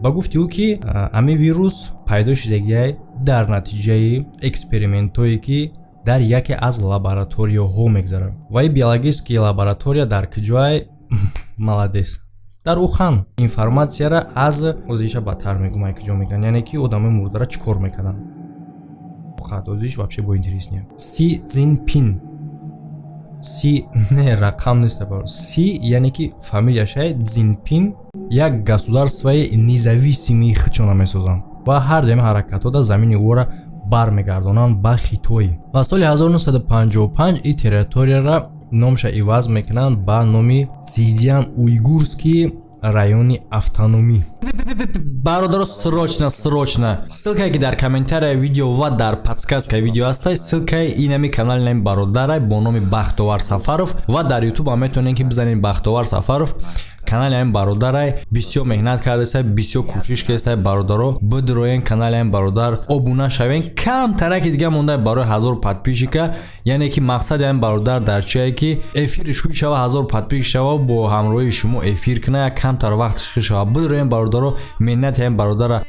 Ба гуфти ӯ, ки ҳамин вирус пайдо шудагиай дар натиҷаи экспериментҳое, ки дар яке аз лабораторияҳо мегзарад. Ва ин биологический лаборатория дар куҷоай? Молодец, дар Ухан. Информатсияра аз озиша бадтар мегӯм, ай куҷо мегӯянд, яъне ки одамои мурдара чӣ кор мекарданд. Озиш вообще бо интереснее. Си Цзинпин, Си не рақам нест, Си, яъне ки фамилияшай Цзинпин, як государствои независимый худшона месозанд ва ҳар ҷами ҳаракатҳо дар замини ӯро бармегардонанд ба Хитой. Ва соли 1955 ин территорияра номша иваз мекунанд ба номи Цзиҷян Уйгурский райони автономӣ. Бародаро, срочно, срочно ссылкае, ки дар комментарияи видео ва дар подсказкаи видео ҳастай, ссылкаи инами канали нами бародарай бо номи Бахтовар Сафаров, ва дар Ютуб ҳам метавонед, ки бизанед Бахтовар Сафаров. Канали ҳамин бародарай бисёр меҳнат кардастай, бисёр кӯшиш кардастай. Бародаро, бидроен канали ҳамин бародар, обуна шавен. Камтараки дига монда барои 1000 подписчика. Яъне ки мақсади ҳамин бародар дар чие, ки эфири шӯй шава, 1000 подписчик шава, бо ҳамроҳии шумо эфир куна, як камтар вақт шир шава. Бидроен, бародаро, меҳнати ҳамин бародара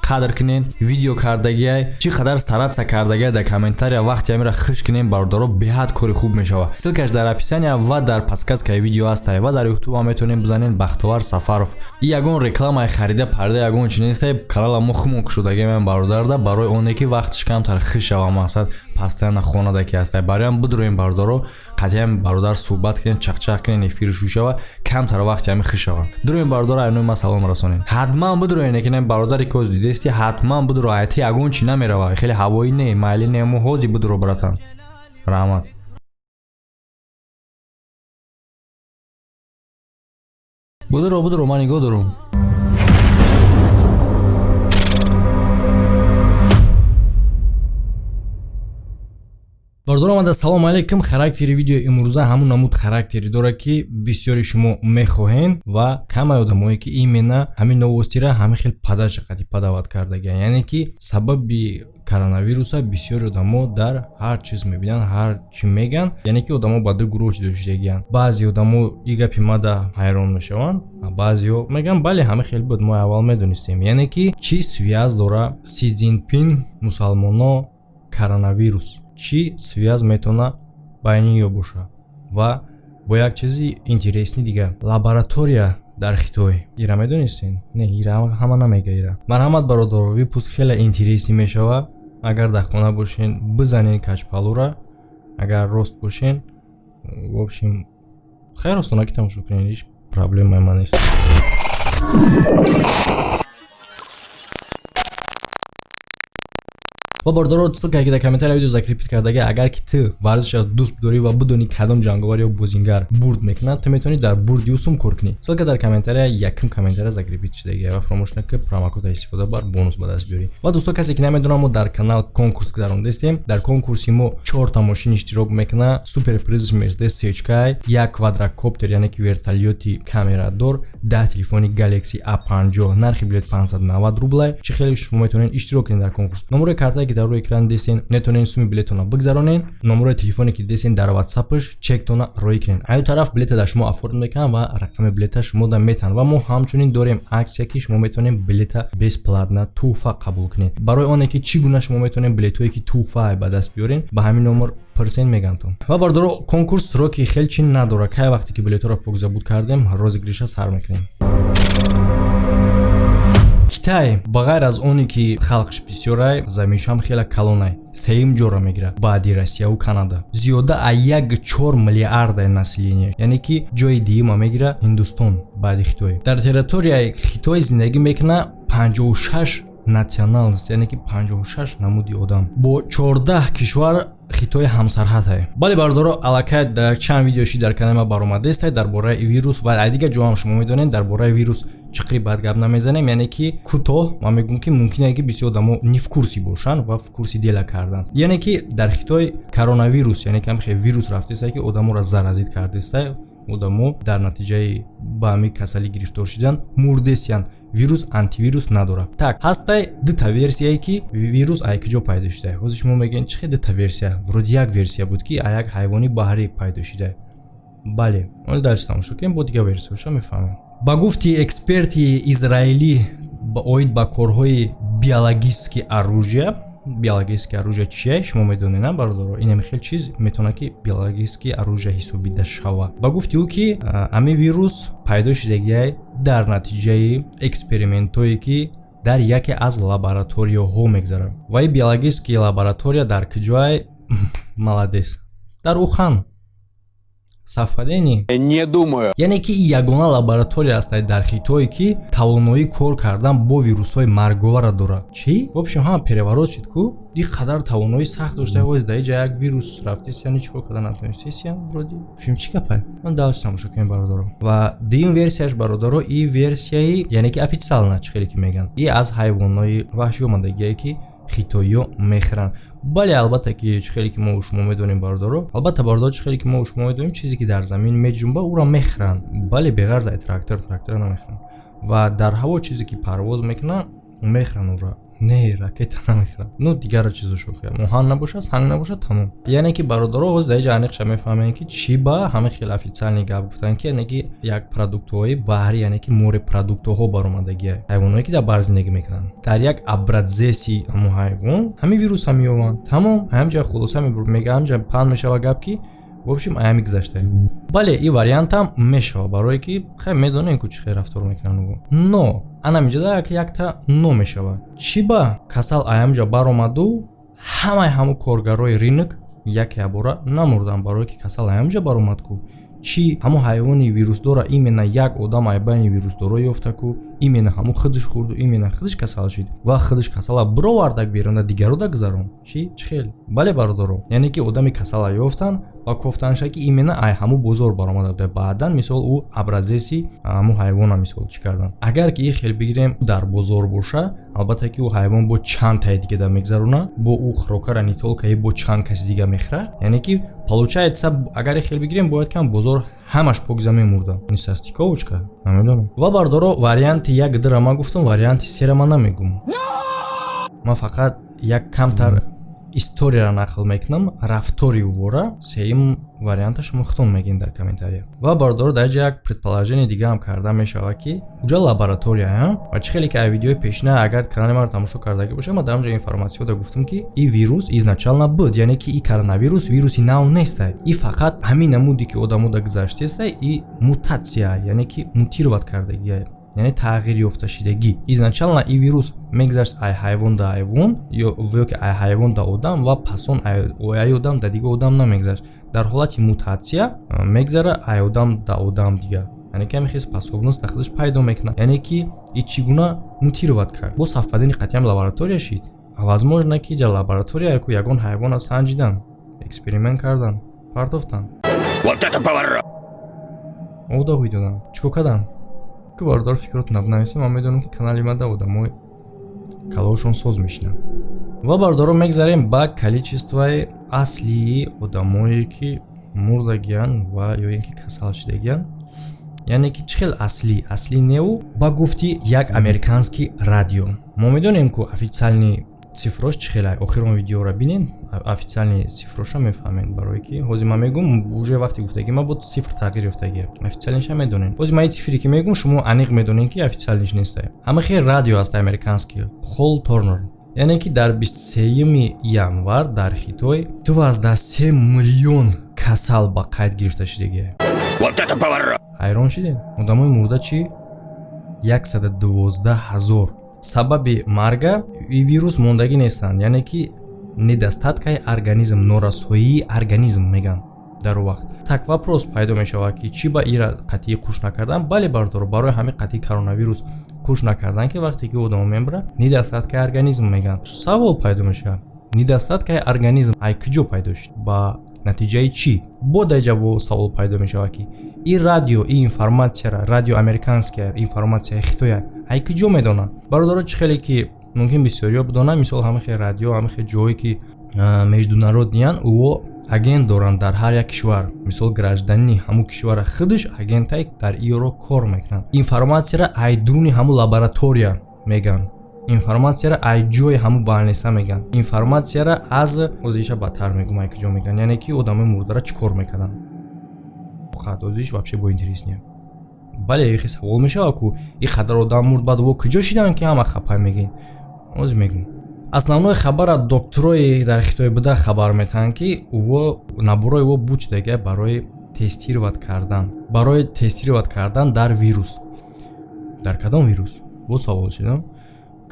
қадр кунен. Видео кардагиай, чӣ қадар стараться кардагиай, дар комментария вақти ҳаминра хиш кунен, бародаро, беҳад кори хуб мешава. Ссылкаш дар описания ва дар подсказкаи видео ҳастай ва дар Ютуб ҳам метавонем бизанен Бахтовар Сафаров. И ягон рекламаи харида парда, ягон чи нестай. Канала мо хумон кушодагиам бародарда, барои оне ки вақтиш камтар хиш шава, мақсад постоянно хонада ки ҳастай. Бароям бидроем, бародаро, қатъиян бародар суҳбат кунен, чақчақ кунен, эфири шу шава, камтар вақти ҳами хиш шава. Дуроем, бародаро, айнои ман салом расонем. Ҳатман бидроем, ки бародари ки ҳоз дидести, ҳатман бидро, айти ягон чи намерава, хеле ҳавоӣ не, майли не, мо ҳози бидро, братан, раҳмат. Будуро, будуро, ман нигоҳ дорум. Бародаро, омада, салому алейкум. Характери видеои имрӯза ҳамун намуд характери дорад, ки бисёри шумо мехоҳен ва камаи одамое, ки именно ҳамин новостира ҳамин хел падаша қати падават кардагиан. Яъне ки сабаби коронавируса бисёри одамо дар ҳар чиз мебинанд, ҳар чӣ мегӯянд. Яъне ки одамо ба ду гурӯҳ ҷудо шудагианд. Баъзе одамо и гапи мада ҳайрон мешаванд, баъзеҳо мегӯянд, бале, ҳама хел буд, мо аввал медонистем. Яъне ки чӣ связь дора Си Цзинпин, мусалмоно, коронавирус? Чӣ связь метавона байни ё боша? Ва бо як чизи интересный дигар: лаборатория дар Хитой. Ира медонистен? Не, ира ҳама намега ира. Марҳамат, бародаро, выпуск хеле интересный мешава. Агар дар хона бошен, бизанен качпалура, агар рост бошен, в общем, хайр, осона ки тамошо кунен, ҳеҷ проблемаи ман нест. Ва бародаро, ссылка, ки дар комментария видео закрепить кардага, агар ки ту варзиша дӯст дорӣ ва бидонӣ кадом ҷанговар ё бозингар бурд мекунад, ту метавонӣ дар бурди ӯ сум кор кунӣ. Ссылка дар комментария, якум комментария закрепить шудага. Ва фаромӯш накун, промокода истифода бар, бонус ба даст биёрӣ. Ва дӯсто, касе ки намедонам, мо дар канал конкурс гузарондастем. Дар конкурси мо чорта мошин иштирок мекуна. Супер призш Мерседес сечкай, як квадрокоптер, яъне ки вертолёти камерадор, 10 телефони Galaxy A50. Нархи билет 590 рублай. Чӣ хеле шумо метавонед иштирок кунед дар конкурс? Номерои картае, ки дар рӯи экран десен, метавонед суми билетона бигзаронед. Номерои телефоне, ки десен, дар ватсапш чектона роӣ кунед. Аю тараф билета дар шумо оформ мекунанд ва рақами билета шумо да метаҳанд. Ва мо ҳамчунин дорем аксия, ки шумо метавонед билета бесплатно тӯҳфа қабул кунед. Барои оне ки чӣ гуна шумо метавонед билетҳое, ки тӯҳфа ба даст биёред, ба ҳамин номер пурсен, мегантон. Ва бародаро, конкурс сроки хел чи надорад. Кай вақте ки билетҳоро покзабуд кардем, розыгрыша сар мекунем. Китай, ба ғайр аз оне ки халқш бисёрай, заминшам хеле калонай, сеюм ҷоро мегирад баъди Россияву Канада, зиёда аз 1,4 миллиарда население. Яъне ки ҷои дуюма мегирад Ҳиндустон баъди Хитой. Дар территорияи Хитой зиндагӣ мекунад 56 национальность, яъне ки 56 намуди одам. Бо 14 кишвар Хитои ҳамсарҳатае. Бале, бародаро, аллакай дар чанд видеоши дар канали ма баромадестай дар бораи вирус ва ай дигар ҷо ҳам шумо медонед, дар бораи вирус чиқри бад гап намезанем. Яъне ки кӯтоҳ ман мегӯм, ки мумкине ки бисёр одамо не в курсе бошанд ва в курсе дела карданд. Яъне ки дар Хитой коронавирус, яъне ки ҳамхе вирус рафтестай, ки одаморо заразить кардестай, одамо дар натиҷаи ба ҳамин касалӣ гирифтор шудан мурдесиянд. Вирус антивирус надорад. Так, ҳастай дута версияе, ки вирус ай куҷо пайдо шуда. Ҳозир шумо мегӯед, чӣ хел дута версия? Вроде як версия буд, ки а як ҳайвони баҳрӣ пайдо шуда. Бале, оли дальше тамошо кунем, бо дигар версияҳоша мефаҳмем. Ба гуфти эксперти израилӣ оид ба корҳои биологический оружия. Биологический оружие чие, шумо медонед, на, бародаро? Инам хел чиз метавонад, ки биологический оружие ҳисобида шава. Ба гуфти ӯ, ки ҳамин вирус пайдо шудагиай дар натиҷаи экспериментҳое, ки дар яке аз лабораторияҳо мегзарад. Ва ин биологический лаборатория дар куҷоай? Молодец, дар Ухан. Совпадение? Не думаю. Яъне ки ягона лаборатория аст дар Хитое, ки тавоноии кор кардан бо вирусҳои марговара дорад. Чӣ, в общем, ҳама переворот шуд ку. Ин қадар тавоноии сахт дошта, воз дар иҷа як вирус рафтесияни чӣ кор кардан натонистесиян вроде. В общем, чӣ гапай? Ман дальше тамошо кунем, бародаро. Ва дуюм версияш, бародаро, и версияи, яъне ки официально чӣ хеле ки мегӯянд, и аз ҳайвонҳои ваҳшӣ омадагие, ки хитоиё мехӯранд. Бале, албатта, ки чӣ хеле ки мо шумо медонем, бародаро, албатта, бародаро, чӣ хеле ки мо шумо медонем, чизе ки дар замин меҷунба, ӯро мехӯранд. Бале, беғарз ай трактор, трактора намехӯранд. Ва дар ҳаво чизе ки парвоз мекунад, мехӯранд ӯро. Не, ракета намехӯранд, ну дигар чизошо оҳан набошад, санг набошад, тамом. Яъне ки, бародаро, ҳоз дар иҷа аниқша мефаҳмем, ки чӣ ба ҳамин хел официальный гап гуфтанд, ки яъне ки як продуктҳои баҳрӣ, яъне ки морепродуктҳо баромадагия, ҳайвонҳое ки дар баҳр зиндагӣ мекунанд, дар як образеси ҳамун ҳайвон ҳамин вирус ҳам меёванд. Тамом, ҳамҷа хулоса мега, ҳамҷа паҳн мешава гап, ки в общем, аями гузашта. Бале, ин вариантам мешава, барое ки хай медонем ку чӣ хел рафтор мекунанд. Но анамиҷода якта но мешава: чӣ ба касал аямҷа баромаду ҳамаи ҳамун коргарои рынок яке ябора намурданд? Барое ки касал аямҷа баромад ку, чӣ ҳамун ҳайвони вирусдора именно як одам ай байни вирусдоро ёфта ку, именно ҳамун худаш хӯрду, именно худаш касал шид ва худаш касала бировардак берунда, дигарода гузарон. Чӣ, чӣ хел? Бале, бародаро, яъне ки одами касала ёфтанд ва кофтанша, ки именно ай ҳамун бозор баромада буда. Баъдан, мисол, ӯ образеси ҳамун ҳайвона, мисол, чӣ кардан? Агар ки ин хел бигирем, дар бозор боша, албатта ки ӯ ҳайвон бо чанд таи дига да мегзарона, бо ӯ хӯрокара не только бо чанд каси дига мехӯра. Яъне ки, получается, агар ин хел бигирем, бояд ки бозор ҳамаш покиза мемурда. Несостыковочка, намедонам. Ва, бардоро, варианти як дира ман гуфтам, варианти сера ман намегум. Ман фақат як камтар историяро нақл мекунам, рафтори ӯвора. Сеюм варианта шумо худтон мегӯед дар комментария. Ва, бародаро, дар ҷа як предположение дига ҳам карда мешавад, ки уҷа лаборатория ва чӣ хеле ки ай видеои пешина, агар канали маро тамошо кардагӣ бошад, ман дар онҷа информатсиёда гуфтам, ки и вирус изначально буд, яъне ки и коронавирус вируси нав нестай, и фақат ҳамин намуде ки одамо гузаштестай, и мутатсия, яъне ки мутировать кардагия, яъне тағйир ёфташидагӣ. Изначально и вирус мегузашт ай ҳайвон да ҳайвон ё ки ай ҳайвон да одам ва пасон ай одам да дига одам намегузашт. Дар ҳолати мутатсия мегзара ай одам да одам дига, яъне ки ҳамин хел способность дар худаш пайдо мекунад. Яъне ки и чӣ гуна мутировать кард? Бо совпадение қатъиан лаборатория шид. Возможно, ки ҷа лаборатория ку ягон ҳайвона санҷидан, эксперимент кардан, партофтан, ода ҳуй додан, чӣ кор кардан ку? Бародар, фикротон набинависем. Ман медонам, ки канали мада одамои калошон соз мешинанд. Ва, бародаро, мегзарем ба количествои аслии одамое, ки мурдагиянд ва ё ин ки касал шудагиянд. Яъне ки чӣ хел аслӣ, аслӣ неу. Ба гуфти як американский радио, мо медонем ку официальный цифрош чӣ хелай. Охирон видеоро бинен, официальный цифроша мефаҳмед, барое ки ҳозир ман мегӯм, уже вақте гуфтагӣ ман бо цифр тағйир ёфтагӣ, официальныйша медонем. Ҳозир ман цифре ки мегӯм, шумо аниқ медонед, ки официальныйш нестай. Ҳама хел радио аст американский, Хол Торнер. Яъне ки дар 23 январ дар Хитой 2,3 миллион касал ба қайд гирифта шудагия. Ҳайрон шудед? Одамои мурда чӣ? 112 ҳазор. Сабаби марга вирус мондагӣ нестанд, яъне ки недостаткаи организм, норасоии организм мегӯянд дар он вақт. Так, вопрос пайдо мешавад, ки чӣ ба ира қатъӣ қуш накардан? Бале, бародаро, барои ҳамин қатъи коронавирус қуш накардан, ки вақте ки одамо мемирад, недостаткаи организм мегӯянд. Савол пайдо мешавад: недостаткаи организм ай куҷо пайдо шуд, ба натиҷаи чӣ? Бо дар ҷавоб савол пайдо мешавад, ки и радио и информатсияра, радио американская, информатсияи хитоя ай куҷо медонанд? Бародаро, чӣ хеле ки мумкин бисёриҳо бидонанд, мисол, ҳама хел радио, ҳама хел ҷое ки международныян, ӯо агент доранд дар ҳар як кишвар. Мисол, гражданини ҳамун кишвара худаш агентай дар иёро кор мекунанд. Информатсияра ай дуруни ҳамун лаборатория мегӯянд, информатсияра ай ҷои ҳамун больница мегӯянд, информатсияра аз озиша бадтар мегӯм, ай куҷо мегӯянд. Яъне ки одамои мурдара чӣ кор мекарданд? Тоқат озиш вообще бо интереснее. Бале, хе савол мешавад, ку и қадар одам мурд, баъд во куҷо шидан, ки ҳама хапай мегӯен? Оз мегӯм. Основной хабара докторои дар Хитой буда хабар метаҳанд, ки ӯво наборои ӯ буд шудага барои тестировать кардан дар вирус. Дар кадом вирус, бо савол шидам.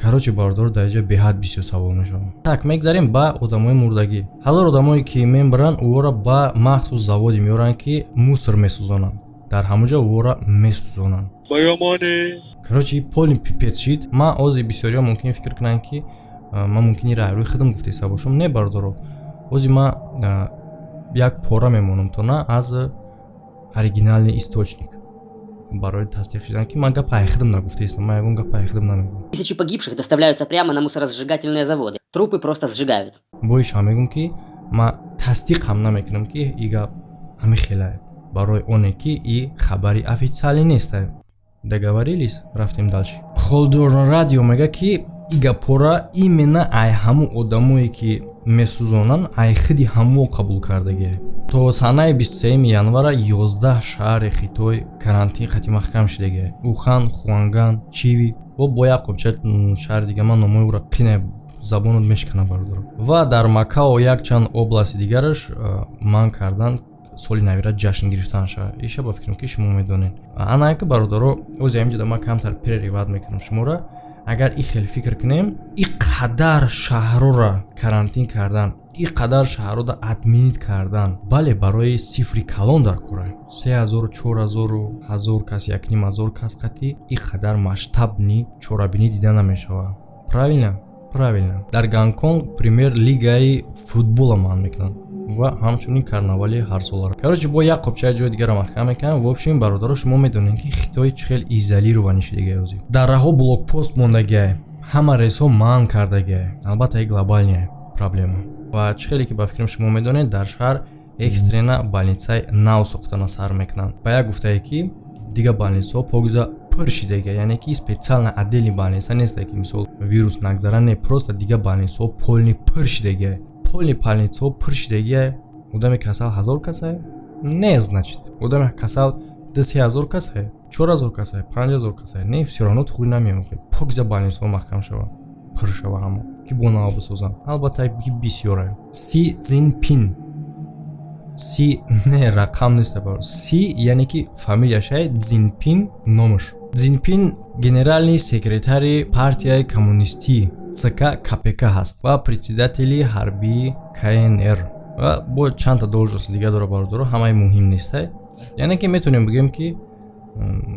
Короче, бародор, дар инҷа беҳад бисёр савол мешавад. Так, мегзарем ба одамои мурдагӣ. 1000 одамое ки мембаранд, ӯро ба махсус заводе меоранд, ки мусор месӯзонанд. Дар ҳамонҷо ӯро месӯзонанд. Короче, полный пипец шид. Ман ози бисёриҳо мумкин фикр кунанд, ки ман мумкин ира рӯи худам гуфтеста бошам. Не, бародаро, ози ман як пора мемонам то на аз оригинальный источник барои тасдиқ шудан, ки ман гапа худам нагуфтаистам, ман ягон гапа худам намегӯям. Тысячи погибших доставляются прямо на мусоросжигательные заводы. Трупы просто сжигают. Боишам мегӯм, ки ман тасдиқ ҳам намекунам, ки и гап ҳами хелае, барои оне ки и хабари официалӣ нестае. Договорились, рафтем дальше. Холдор радио мега, ки и гапҳора именно ай ҳамун одамое, ки месӯзонанд, ай худи ҳамо қабул кардагие. То санаи 23 январа 11 шаҳри Хитой карантин хати маҳкам шудагие: Ухан, Хуанган, Чиви во бо як қобча шаҳри дига. Ман номои ӯра қине забонот мешканам, бародаро. Ва дар Макао якчанд области дигараш манъ кардан соли навира ҷашн гирифтан шавад. Иша ба фикрам, ки шумо медонед. Анака, бародаро, ози ҳаминҷода ман камтар прерывать мекунам шуморо. Агар и хел фикр кунем, и қадар шаҳрора карантин кардан, и қадар шаҳрора отменить кардан, бале, барои цифри калон дар кора, 3000, 4000, 1000 кас, 1500 кас қатӣ и қадар масштабный чорабинӣ дида намешавад. Правильно, правильно. Дар Гонконг премер лигаи футбола манъ мекунанд ва ҳамчунин карнавали ҳарсолара. Короче, бо як қопчаи ҷои дигарро маҳкам мекунам. В общем, бародаро, шумо медонед, ки Хитой чӣ хел изолированный шудагиай. Ҳозир дарраҳо блокпост мондагиай, ҳама рейсҳо манъ кардагиай. Албатта, и глобальная проблема. Ва чӣ хеле ки ба фикрам шумо медонед, дар шаҳр экстренно больницаи нав сохтана сар мекунанд. Ба як гуфтае, ки дигар больницаҳо покиза пур шидага, яъне ки специально отдельный больница неста, ки мисол вирус нагзара. Не, просто дигар больницаҳо полный пур шидагиай, полный больницаҳо пур шидагиай. Одами касал 1000 касай не, значит, одами касал 2-3 ҳазор касай, 4000 касай, 5000 касай не, всё равно хуй намеохи. Покиза больницаҳо маҳкам шава, пур шава ҳамо, ки бо нав бисозанд. Албатта, ки бисёре. Си Цзинпин. Си не рақам нест, Си яъне ки фамилияшай, Цзинпин номаш. Цзинпин генеральный секретари партияи коммунистӣ ЦК КПК ҳаст ва председатели ҳарбии КНР ва бо чандта должность дига дора. Бародаро, ҳамаи муҳим нестай. Яъне ки метавонем бигӯем, ки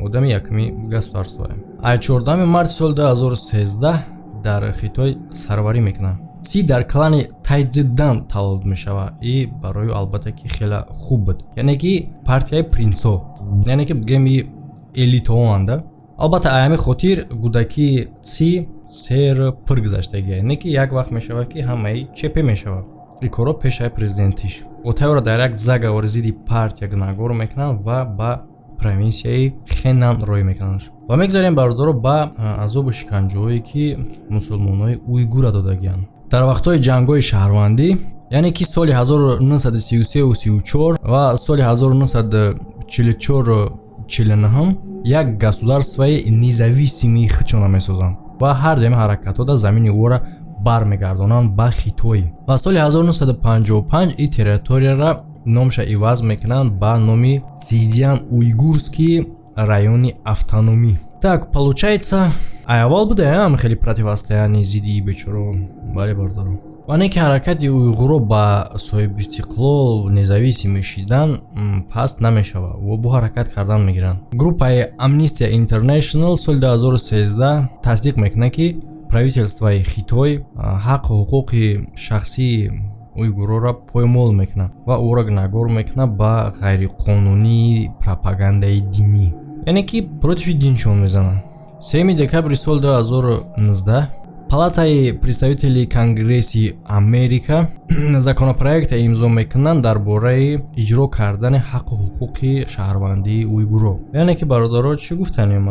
одами якуми государствое. Ай 14 марти соли 2013 дар Хитой сарварӣ мекунад. Си дар клани Тайцзидан таваллуд мешавад и барои албатта ки хеле хуб буд, яъне ки партияи принсо, яъне ки бигӯем и элитаоанда. Албатта, ай ҳамин хотир кӯдакии Си сер пур гузаштагия, не ки як вақт мешавад, ки ҳамаи ЧП мешавад. И корро пешаи президентиш отайро дар як заговори зидди партия гунаҳгор мекунанд ва ба провинсияи Хенан роҳӣ мекунанд. Ва мегзарем, бародаро, ба азобу шиканҷаҳое, ки мусулмонҳои уйгура додагиянд дар вақтҳои ҷангҳои шаҳрвандӣ, яъне ки соли 1933 34 ва соли 1944 49 як государствои независимый худшона месозанд ва ҳар ҷамъи ҳаракатҳо дар замини ӯро бармегардонанд ба Хитой. Ва соли 1955 ин территорияра номша иваз мекунанд ба номи Синьцзян Уйгурский райони автономӣ. Так получается, аввал буда ам хеле противостояние зидди бечоро. Бале, бародаро, ва не ки ҳаракати уйғуро ба соҳибистиқлол, независимый шидан паст намешавад ва бо ҳаракат кардан мегиранд. Группаи Amnesty International соли 2013 тасдиқ мекунад, ки правительствои Хитой ҳаққу ҳуқуқи шахсии уйгурора поймол мекунад ва ӯро гунаҳгор мекунад ба ғайриқонунии пропагандаи динӣ, яъне ки против диншон мезананд. 3 декабри соли 2019 Палатаи представителей Конгресси Америка законопроекта имзо мекунанд дар бораи иҷро кардани ҳаққу ҳуқуқи шаҳрвандии уйгуро. Яъне ки, бародаро, чӣ гуфтанем?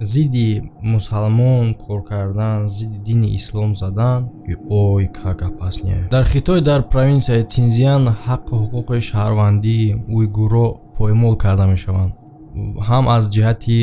Зидди мусалмон кор кардан, зидди дини ислом задан, ой, как опасно. Дар Хитой, дар провинсияи Синзян, ҳаққу ҳуқуқи шаҳрвандии уйгурро поймол карда мешаванд, ҳам аз ҷиҳати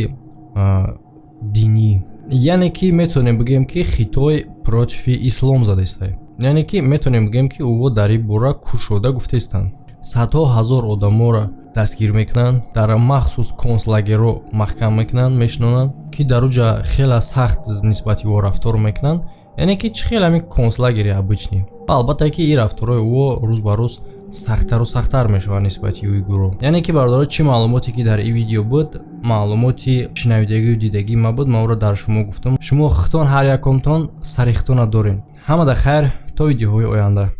динӣ. Яъне ки метавонем бигӯем, ки Хитой против ислом задаистае. Яъне ки метавонем бигӯем, ки ӯ дар ин бора кушода гуфтаистанд. Садҳо ҳазор одаморо дастгир мекунанд, дар махсус концлагерҳо маҳкам мекунанд, мешинонанд, ки дар уҷа хеле сахт нисбати ӯ рафтор мекунанд. Яъне ки чӣ хел ҳамин концлагери обычный. Албатта, ки ин рафторҳои ӯ рӯз ба рӯз сахттару сахттар мешавад нисбати уйгурро. Яъне ки, бародаро, чӣ маълумоте ки дар ин видео буд, маълумоти шинавидагию дидагии ма буд, ман ӯро дар шумо гуфтам. Шумо худтон, ҳар якумтон сари худтона дорем. Ҳамада хайр, то видеоҳои оянда.